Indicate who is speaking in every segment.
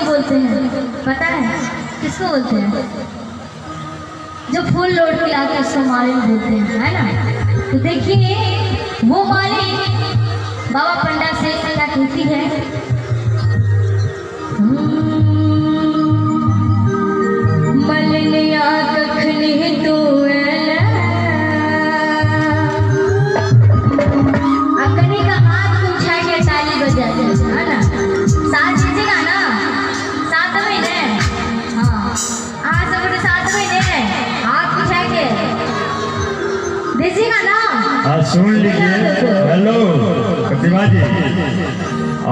Speaker 1: किसको बोलते हैं पता है? किसको बोलते हैं? जो फूल लोड के लाते हैं उसको मालिन बोलते हैं, है ना? तो देखिए वो मालिन बाबा पंडा से क्या कहती है। मलनिया कखनी तू एले, आ कनी का हाथ उठा के ताली बजा दे, है ना? साथ दीजिएगा ना? साथ में ने? हाँ, हाँ, सब गोटे साथ में ने हाथ उठा के दीजिएगा ना?
Speaker 2: हाँ, सुन लीजिए। हेलो प्रतिभा जी,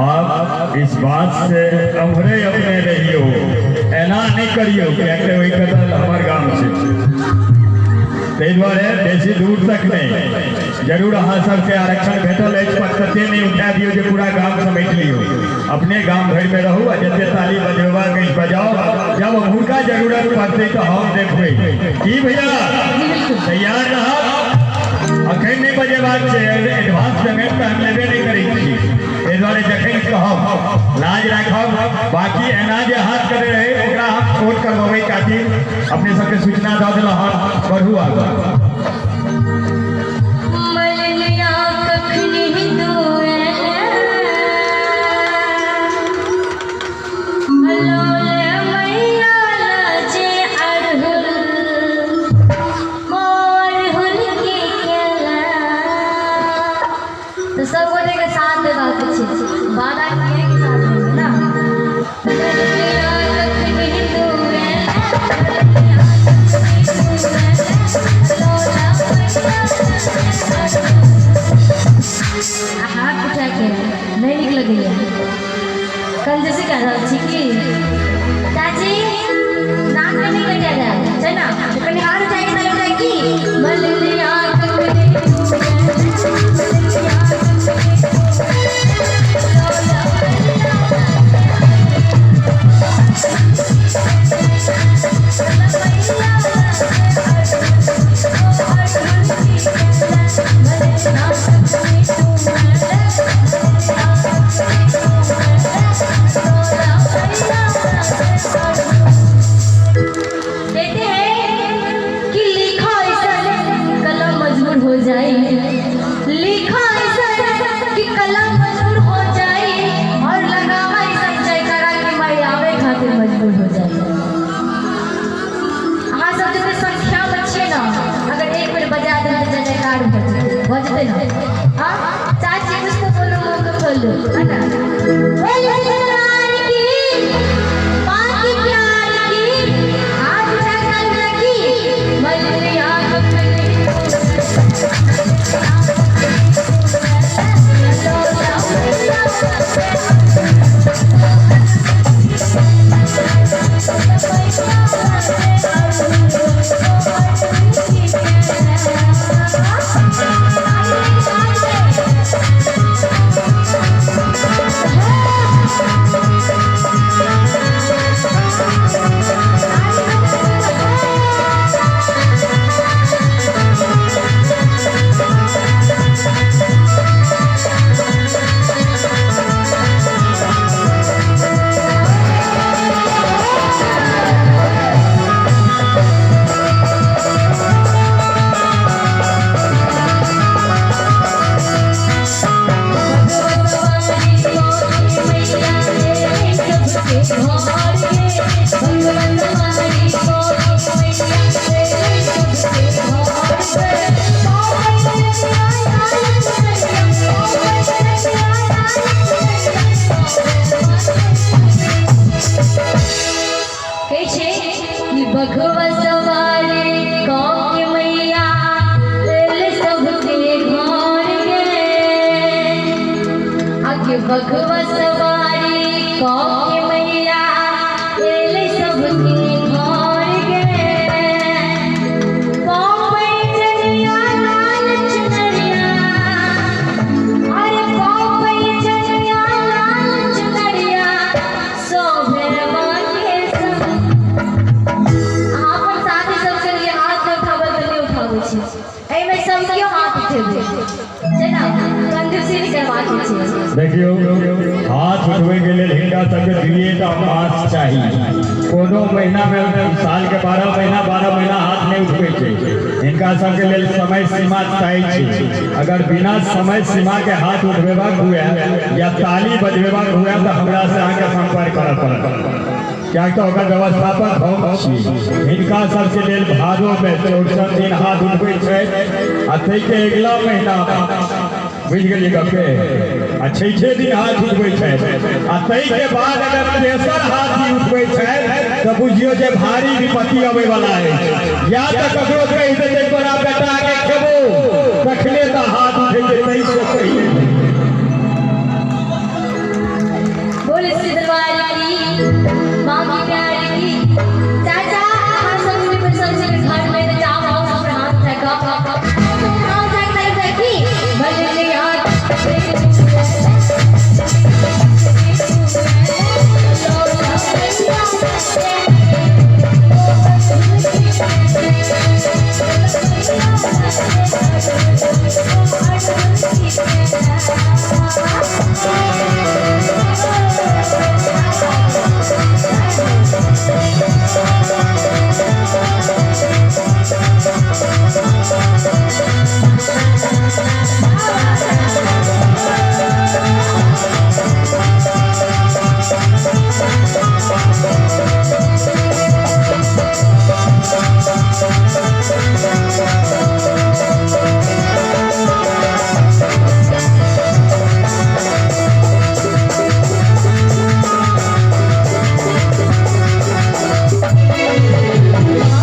Speaker 2: आप इस बात से अमरे अपने रहियो, एना नहीं करियो कियाकि ओहि कदल हमर गाम छै, ताहि दुआरे बेसी दूर तक नहीं। जरूर अहाँ सबके आरक्षण भेटल अछि, पर तते नहीं उठा दियौ जे पूरा गाम समेट लियौ। अपने गाम भरिमे रहू आ जते ताली बजेबाक अछि बजाओ। जब हुनका जरूरत पड़तै तऽ हम देखबै की भैया।
Speaker 1: जी बिल्कुल।
Speaker 2: तैयार रहब। अखन नहि बजेबाक छै, एडवांस पेमेंट तऽ हम लेबे नहि करै छी, एहि दुआरे जखन कहब लाज राखब। बाकी एना जे हाथ करे रहे ओकरा हम छोट करबेबै खातिर अपने सबके सूचना दऽ देलहुँ हन। बढ़ू आगू।
Speaker 1: मलनिया कखनी तू एले, लोले मैया लाजे अड़हुल मोरहुल के केला। तो सब गोटे के साथ देबाक छै, वादा किए के साथ देबै ना? मलनिया कखनी तू एले, लोला मैया लाजे। आ हाथ उठा के नहि नीक लगैया, कंजूसी कर रहल छी की? चाची, नाक में नहीं कटिया जाए छै ना, तो कनि हाथ उठा के ताली बजाय की। मलनिया कखनी तू एले, मलनिया कखनी तू एले, लोला मैया कहते हैं कि लिखा ऐसा कलम मजबूर हो जाए, लिखा ऐसा कि कलम मजबूर हो जाए और लगावा ऐसा जयकारा कि माई आवे खातिर मजबूर हो जाए। अहाँ सब जते संख्या में छियै ना, अगर एक बेर बजा देबै तऽ जय जयकार भऽ जेतै, भऽ जेतै ना? हाँ चाची, कुछ तो बोलो, मुँह खोलो, है ना? बोलो सरदार की, माँ की प्यार की, हाथ उठा के ताली बजा की। मलनिया कखनी लोला मैया। कहै छै कि बघवा सवारी कऽ के मैया लेल सबके घर गे, आगे बघवा सवारी कऽ के मैया लेल सबके घर गे, पापै चनिया लाल चुनरिया, अरे पापै चनिया लाल चुनरिया शोभे माँ के संग। अहाँ अपन साथी सबके लिए हाथ नहि उठाबै तऽ नहि उठाबै छी। एहिमे सब केओ हाथ उठेबै छै ना? कंजूसी नहि करबाक। छै।
Speaker 2: देखियौ, हाथ उठबै के लेल हिनका सबके 2टा मास चाही। कोनो महीना में साल के 12 महीना 12 महीना हाथ नहीं उठबै छै। हिनका सबके लेल समय सीमा तय छै। अगर बिना समय सीमा के हाथ उठबेबाक हुए या ताली बजबेबाक हुए तऽ हमरा से अहाँके संपर्क करऽ पड़त, कियाकि तऽ ओकर व्यवस्थापक हम छी। हिनका सबके लेल भादो में चौड़चन दिन हाथ उठबै छै आ ताहिके अगिला महीना, बुझि गेलियै गपे, आ छठे दिन हाथ उठबै छै आ ताहिके बाद अगर तेसर हाथ भी उठबै छै तऽ बुझियौ जे भारी विपत्ति अबै वाला अछि। या तऽ ककरो कहि देतै तोरा बेटा के खेबो, तखने तऽ हाथ उठेतै, ताहिसँ पहिले।
Speaker 1: बोल श्री दरबार की, माँ की प्यार की। चाचा, हम सब के सबसे घर में तो जाओ आओ सब हाथ फेंको, हाथ फेंक नहीं फेंकी बजने हाथ।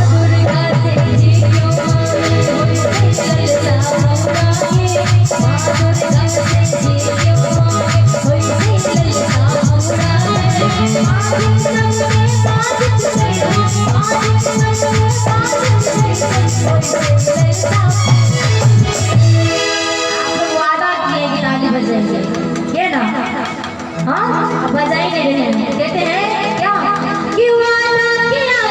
Speaker 1: दुर्गा से जी क्यों मांगे होई से ललसा हमरा के। माँ दुर्गा से जी क्यों मांगे होई से ललसा हमरा के। आप लोग वादा किए कि ताली बजाएंगे, ये ना? हाँ, अब बजा ही नहीं रहे हैं। कहते हैं क्या कि वादा किया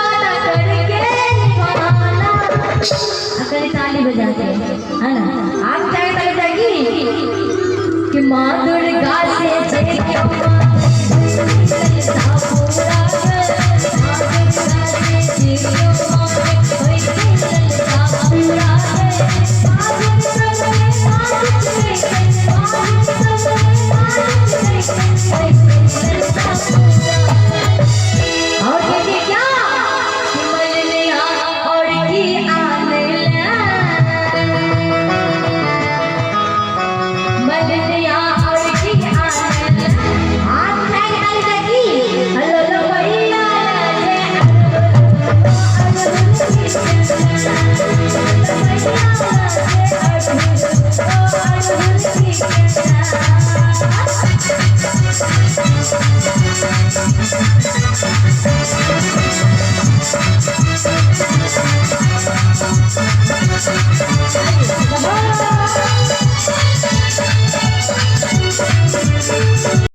Speaker 1: वादा करके निभाना, अगर ताली बजाते हैं, है ना? आप क्या ताली बजाएगी कि माँ दुर्गा से जे क्यों ललसा पूरा कर। माँ दुर्गा से जे क्यों मांगे होई से ललसा पूरा कर। और कहते क्या कि मलनिया और की आने मलनिया